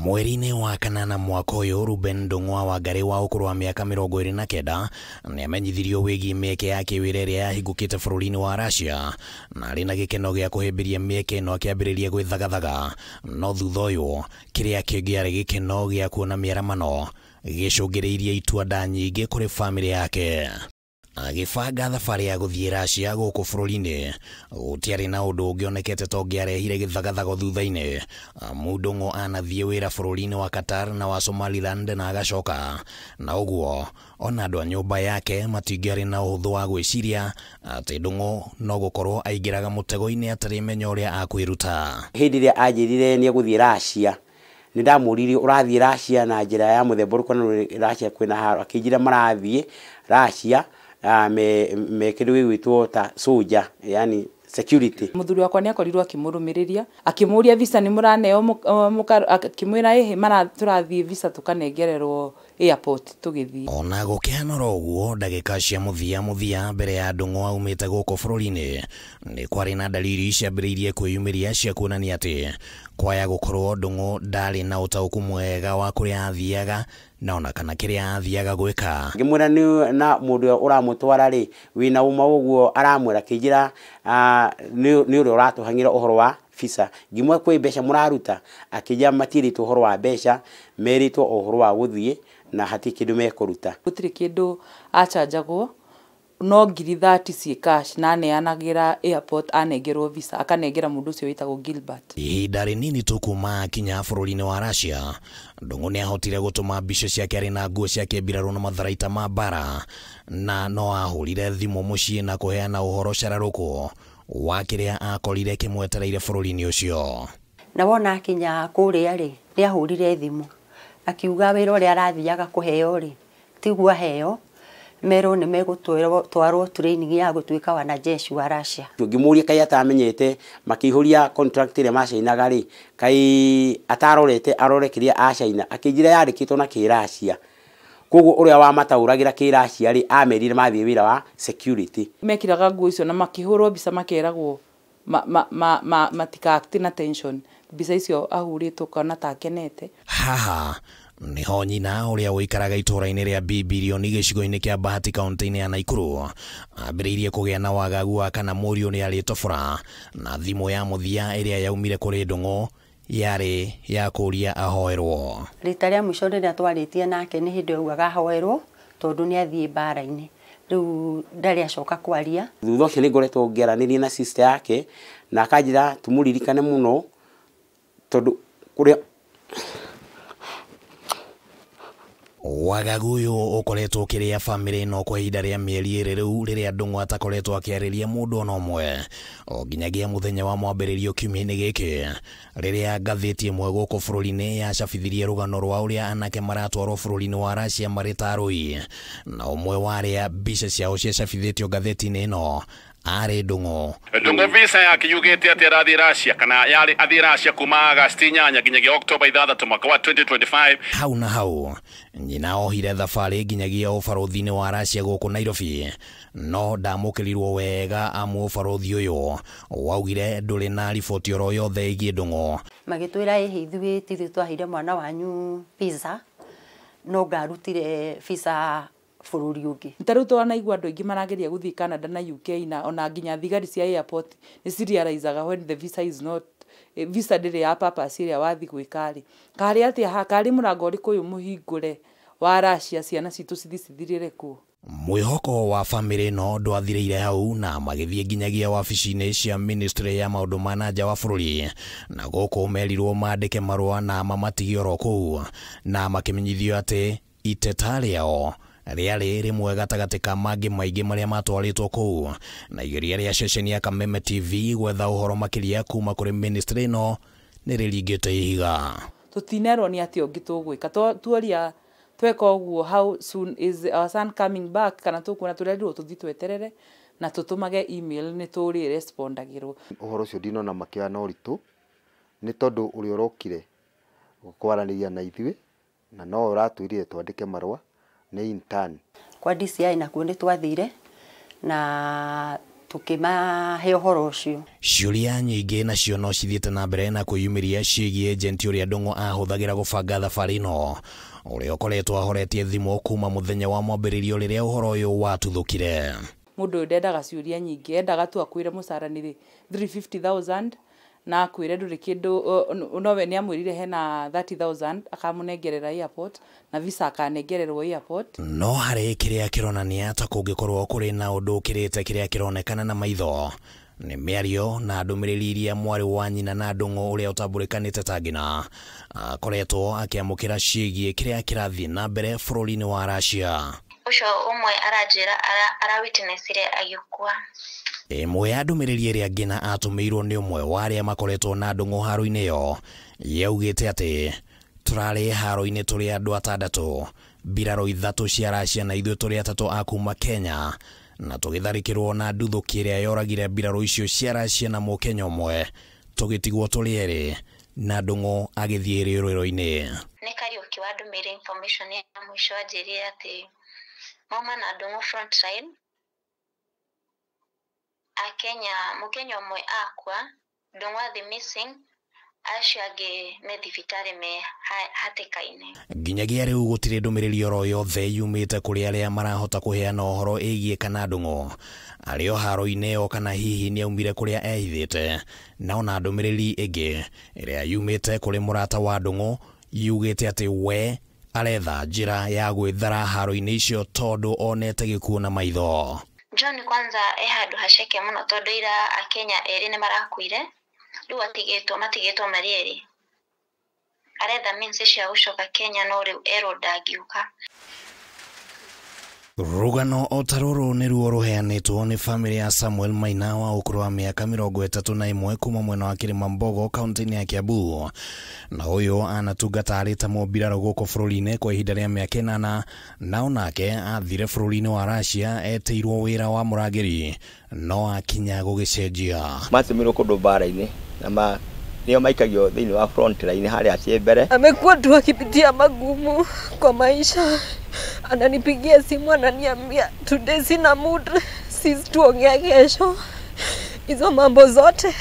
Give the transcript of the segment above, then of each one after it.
Mweri-inĩ wa kanana mwaka ũyũ, Ruben Ndung'u wa Ngarĩ wa ũkũrũ wa mĩaka 29 nĩamenyithirio wĩgiĩ mĩeke ya kĩwĩra ĩrĩa yahingũkĩte bũrũri-inĩ wa Russia, na arĩ na gĩkeno gĩa kũhĩmbĩria mĩeke ĩno akĩambĩrĩria gwĩthagathaga. No thutha ũyũ kĩrĩa kĩngĩarĩ gĩkeno gĩa kuona mĩaramano gĩcũngĩrĩirie itua nda nyingĩ kũrĩ bamĩrĩ yake. Agĩbanga thabarĩ ya gũthiĩ Russia gũkũ bũrũri-inĩ, gũtiarĩ na ũndũ ũngĩonekete ta ũngĩarehire gĩthagathago thutha-inĩ. Amu Ndung'u anathiĩ wĩra bũrũri-inĩ wa Qatar na wa Somaliland na agacoka, na ũguo ona andũ a nyũmba yake matingĩarĩ na ũhũthũ wa gwĩciria atĩ Ndung'u no gũkorwo aingĩraga mũtego-inĩ atarĩ menya ũrĩa akwĩruta. Hĩndĩ ĩrĩa anjĩrire nĩ egũthiĩ Russia, nĩ ndamũririe ũrathiĩ Russia na njĩra ya mũthemba ũrĩkũ, na Russia kwĩna haro. Akĩnjĩra marathiĩ Russia me kĩndũ gĩgwĩtwo ta soldier, yani security. Mũthuri wakwa nĩ akorirwo akĩmũrũmĩrĩria, akĩmũria visa nĩ mũraneo, akĩmwĩra ĩhĩ tũrathiĩ visa tũkanengererwo airport tũgĩthiĩ. Ona gũkĩhana oro ũguo, ndagĩka cia mũthia mũthia mbere ya Ndung'u aumĩte gũkũ bũrũri-inĩ, nĩ kwarĩ na dalili ciambĩrĩirie kwĩyumĩria cia kuonania atĩ kwaya gũkorwo Ndung'u ndarĩ na ũtaũku mwega wa kũrĩa athiaga na ona kana kĩrĩa athiaga gwĩka. Ngĩmwĩra nĩ na mũndũ ũrĩa ũramũtwara rĩ, wĩna ũma ũguo aramwĩra, akĩnjĩra, nĩ ũrĩa ũratũhang'ĩra ũhoro wa visa. Ngĩmwĩra kwĩ mbeca mũraruta, akĩnjĩra matiĩrĩtwo ũhoro wa mbeca, merĩtwo ũhoro wa gũthiĩ na hatirĩ kĩndũ mekũruta. Gũtirĩ kĩndũ acanjagwo, no ngiri 30 ciĩ cash na aneanagĩra airport anengerwo visa, akanengera mũndũ ũcio wĩtagwo Gilbert. Ihinda rĩnini tu kuma akinya bũrũri-inĩ wa Russia, Ndung'u nĩahotire gũtũma mbica ciake arĩ na nguo cia kĩmbirarũ na matharaita ma mbara, na no ahũrire thimũ mũciĩ na kũheana ũhoro cararũkũ wa kĩrĩa akorire kĩmwetereire bũrũri-inĩ ũcio. Na wona akinya kũrĩa rĩ, nĩahũrire thimũ akiuga wĩra ũrĩa arathiaga kũheo rĩ tiguo aheo, merwo nĩ megũtwarwo training ya gũtuĩka wanajeshi wa Russia. Ngĩmũria kaĩ atamenyete makĩihũria contract ĩrĩa macainaga rĩ, kaĩ atarorete arore kĩrĩa acaina, akĩnjĩra yandĩkĩtwo na kĩracia. Koguo ũrĩa wamataũragĩra kĩracia rĩ, amerire mathiĩ wĩra wa security. Mekĩraga nguo icio na makĩhũrwo mbica makeragwo matika-act na tension. Mbica icio ahũrĩtwo kana ta akenete. Haha niho nyina ũrĩa ũikaraga itũũra-inĩ rĩa Bibilioni gĩcigo-inĩ kĩa Bahati kaunti-inĩ ya Nakuru ambĩrĩirie kũgĩa na wagagu wa kana mũriũ nĩ arĩtobora, na thimũ ya mũthia ĩrĩa yaumire kũrĩ Ndung'u yarĩ ya kũũria ahoerwo. Rita rĩa mũico rĩrĩa twarĩtie nake nĩ hĩndĩ augaga ahoerwo tondũ nĩ athiĩ mbara-inĩ, rĩu ndarĩ acoka kwaria. Thutha ũcio nĩ ngoretwo ngĩaranĩria na sister yake na akanjĩra tũmũririkane mũno tondũ kũrĩa wagagu ũyũ ũkoretwo ũkĩrĩa bamĩrĩ ĩno kwa ihinda rĩa mĩeri ĩrĩ rĩu, rĩrĩa Ndung'u atakoretwo akĩarĩria mũndũ ona ũmwe o nginyagia mũthenya wa mwambĩrĩrio kiumia-inĩ gĩkĩ, rĩrĩa ngathĩti ĩmwe gũkũ bũrũri-inĩ yacabithirie rũgano rwa ũrĩa anake maratwarwo bũrũri-inĩ wa Russia marĩ ta arũi, na ũmwe wa arĩa mbica ciao ciacabithĩtio ngathĩti-inĩ ĩno arĩ Ndung'u. Ndung'u visa yake yugĩte atĩ arathiĩ Russia kana yarĩ athiĩ Russia kuma Agosti 8 nginyagia October 6 mwaka wa 2025. Hau na hau nyina ohire thabarĩ nginyagia ũbarũthi-inĩ wa Russia gũkũ Nairobi, no ndamũkĩrirwo wega amu ũbarũthi ũyũ waugire ndũrĩ na riboti oro yothe ĩgiĩ Ndung'u. Magĩtwĩra ĩhĩ ithuĩ ti ithuĩ twaheire mwana wanyu visa, no ngarutire visa bũrũri ũngĩ. Ta rĩu twanaigua andũ aingĩ marageria gũthiĩ Canada na UK, na ona nginya thigari cia airport nĩ cirealizaga when the visa is not, visa ndĩrĩ ya purpose ĩrĩa wathiĩ gwĩka rĩ. Karĩ atĩa haha, karĩ mũrango ũrĩkũ ũyũ mũhingũre wa Russia ciana citũ cithiĩ cithirĩre kuo? Mwĩhoko wa bamĩrĩ ĩno ndwathirĩire hau, na magĩthiĩ nginyagia wabici-inĩ cia ministry ya maũndũ ma na nja wa bũrũri, na gũkũ merirwo mandĩke marũa na mamatigie oro kũu, na makĩmenyithio atĩ iteta rĩao rĩarĩ rĩmwe gatagatĩ ka mangĩ maingĩ marĩa matwarĩtwo kũu, na igeria rĩa ceceni ya Kameme TV gwetha ũhoro makĩria kuma kũrĩ ministry ĩno nĩ rĩringĩte ihiga. Tũtinerwo nĩ atĩa ũngĩ tũgwĩka, tuoria tweka ũguo how soon is our son coming back, kana tũkuona tũrerirwo tũthiĩ tweterere na tũtũmage email nĩ tũrĩ respondagĩrwo. Ũhoro ũcio ndinona makĩoya na ũritũ nĩ tondũ ũrĩa ũrokire kwaranĩria na ithuĩ na no ũratwĩrire twandĩke marũa nĩ intern. Kwa DCI nakuo nĩ twathire na Tukimahe ũhoro ũcio. Ciũria nyingĩ nacio no cithiĩte na mbere na kwĩyumĩria ciĩgiĩ agent ũrĩa Ndung'u ahũthagĩra gũbanga thabarĩ ĩno, ũrĩa ũkoretwo ahoretie thimũ kuma mũthenya wa mwambĩrĩrio rĩrĩa ũhoro ũyũ watuthũkire. Mũndũ ũyũ ndendaga ciũria nyingĩ, endaga tu akwĩre mũcara nĩ 350,000 na akwĩre ndũrĩ kĩndũ, nowe nĩ amwĩrire hena 30,000 akamũnengerera airport na visa akanengererwo airport. No harĩ kĩrĩa kĩronania ta kũngĩkorwo kũrĩ na ũndũ ũkĩrĩte kĩrĩa kĩronekana na maitho nĩ mĩario na ndũmĩrĩri iria mwarĩ wa nyina na Ndung'u ũrĩa ũtambũrĩkanĩte ta Ngina akoretwo akĩamũkĩra ciĩgiĩ kĩrĩa kĩrathiĩ na mbere bũrũri-inĩ wa Russia. Ũcio ũmwe aranjĩra ara witnessire agĩkua. Ĩmwe ya ndũmĩrĩri ĩrĩa Ngina atũmĩirwo nĩ ũmwe wa arĩa makoretwo na Ndung'u haro-inĩ ĩyo yaugĩte atĩ tũrarĩ haro-inĩ tũrĩ andũ atandatũ, mbirarũ 3 cia Russia na ithuĩ tũrĩ 3 a kuma Kenya, na tũgĩtharĩkĩrwo na nduthũki ĩrĩa yoragire mbirarũ icio cia Russia na mũkenya ũmwe, tũgĩtigwo tũrĩ erĩ na Ndung'u agĩthiĩ rĩũrĩro-inĩ. Nĩ Kariũki wandũmĩire information ya mũico anjĩrire atĩ mauma na Ndung'u front line, Akenya mũkenya ũmwe akua, Ndung'u athi missing, acio angĩ me thibitarĩ me hatĩka-inĩ. Nginyagia rĩu gũtirĩ ndũmĩrĩri oro yothe yumĩte kũrĩ arĩa marahota kũheana ũhoro ĩgiĩ kana Ndung'u arĩ o haro-inĩ ĩyo kana hihi nĩaumire kũrĩa ehithĩte. Na ona ndũmĩrĩri ĩngĩ ĩrĩa yumĩte kũrĩ mũrata wa Ndung'u yugĩte atĩ we aretha njĩra ya gwĩthara haro-inĩ icio tondũ onete gĩkuũ na maitho. John kwanza e handũ haceke mũno tondũ ira Akenya erĩ nĩ marakuire, rĩu atigĩtwo matigĩtwo marĩ erĩ, aretha means cia gũcoka Kenya no rĩu erwo ndangĩũka. Rũgano o ta rũrũ nĩruo rũheanĩtwo nĩ bamĩrĩ ya Samuel Maina wa ũkũrũ wa mĩaka 31 kuma mwena wa Kĩrĩmambogo kaunti-inĩ ya Kiambu, na ũyũ anatungata arĩ ta mũmbirarũ gũkũ bũrũri-inĩ kwa ihinda rĩa mĩaka 8, na onake athire bũrũri-inĩ wa Russia etĩirwo wĩra wa mũrangĩri no akinya gũgĩcenjia. Matũmirwo kũndũ mbara-inĩ na nĩo maikagio thĩinĩ wa front line harĩa ciĩ mbere. Amekuwa tu akipitia magumu kwa maisha. Ananipigia simu ananiambia today sina mood, sisi tuongea kesho. Hizo mambo zote.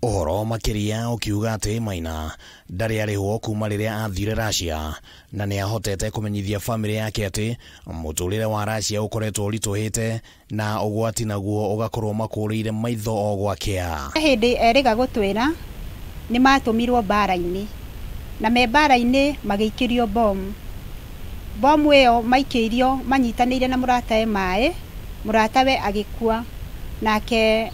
Ũhoro makĩria ũkiuga atĩ Maina ndarĩ arĩhwo kuma rĩrĩa athire Russia, na nĩ ahotete kũmenyithia bamĩrĩ yake atĩ mũtũrĩre wa Russia ũkoretwo ũritũhĩte na ũgwati naguo ũgakorwo makũrĩire maitho o gwakĩa. Hĩndĩ erĩga gũtwĩra nĩ matũmirwo mbara-inĩ, na me mbara-inĩ magĩikĩrio bomu. Bomu ĩyo maikĩirio manyitanĩire na mũratawe maĩ, mũratawe agĩkua nake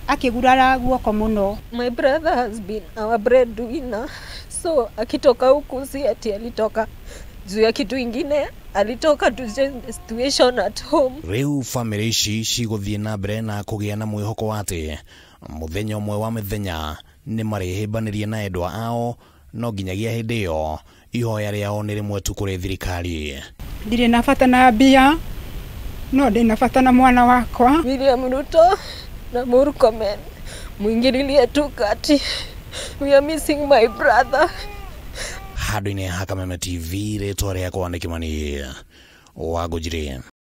akĩgurara guoko mũno. My brother has been our breadwinner, so akitoka huku si ati alitoka juu ya kitu ingine, alitoka to change the situation at home. Rĩu bamĩrĩ ici cigũthiĩ na mbere na kũgĩa na mwĩhoko wa atĩ mũthenya ũmwe wa mĩthenya nĩ marĩhĩmbanĩria na endwa ao, no nginyagia hĩndĩ ĩyo ihoya rĩao nĩ rĩmwe tu kũrĩ thirikari. Ndirĩ na bata na mbia, no ndĩ na bata na mwana wakwa. William Ruto na Murkomen, muingililie tu kati. We are missing my brother. Handũ-inĩ ha Kameme TV, rĩtwa rĩakwa nĩ Kĩmani wa Ngũnjiri.